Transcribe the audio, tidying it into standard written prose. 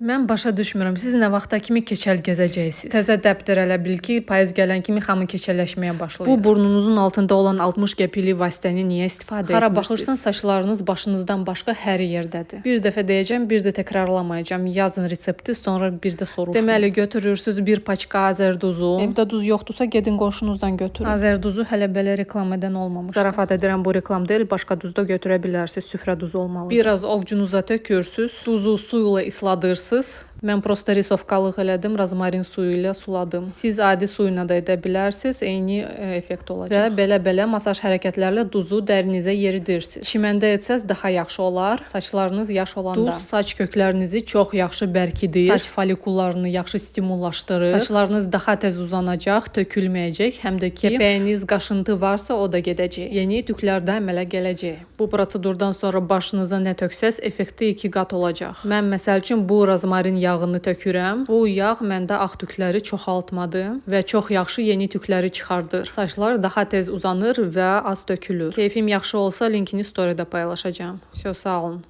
Mən başa düşmürəm, siz nə vaxta kimi keçəl gəzəcəksiniz? Təzə dəbdir elə bil ki, payız gələn kimi hamı keçəlləşməyə başlayır. Bu burnunuzun altında olan 60 qəpiklik vasitəni niyə istifadə Hara etmirsiniz? Baxırsan, saçlarınız başınızdan başqa hər yerdədir. Bir dəfə deyəcəm, bir də təkrarlamayacağam. Yazın resepti, sonra bir də soruşun. Deməli götürürsüz bir paçka azərduzu. Evdə duz yoxdursa, gedin qonşunuzdan götürün. Azərduzu hələ belə reklam edən olmamışdı. Zarafat edirəm, bu reklam deyil, başqa duz da götürə bilərsiniz. Süfrə duzu olmalıdır. Biraz ovcunuza tökürsüz, duzu suyla isladırsınız. Mən prosta risovkalıq elədim, rozmarin suyu ilə suladım. Siz adi suyla da edə bilərsiniz, eyni effekt olacaq. Və belə-belə masaj hərəkətlərlə duzu dərinizə yeridirsiniz. Çiməndə etsəz daha yaxşı olar. Saçlarınız yaş olanda. Duz saç köklərinizi çox yaxşı bərkidir. Saç folikullarını yaxşı stimullaşdırır. Saçlarınız daha tez uzanacaq, tökülməyəcək, həm də ki kəpəyiniz qaşıntı varsa o da gedəcək. Yeni tüklər də əmələ gələcək. Bu prosedurdan sonra başınıza nə töksəz effekti 2 qat olacaq. Mən məsəl üçün bu rozmarin yağını tökürəm. Bu yağ məndə ağ tükləri çoxaltmadı və çox yaxşı yeni tükləri çıxardır. Saçlar daha tez uzanır və az tökülür. Keyfim yaxşı olsa linkini storydə paylaşacağam. Vsyo, sağ olun.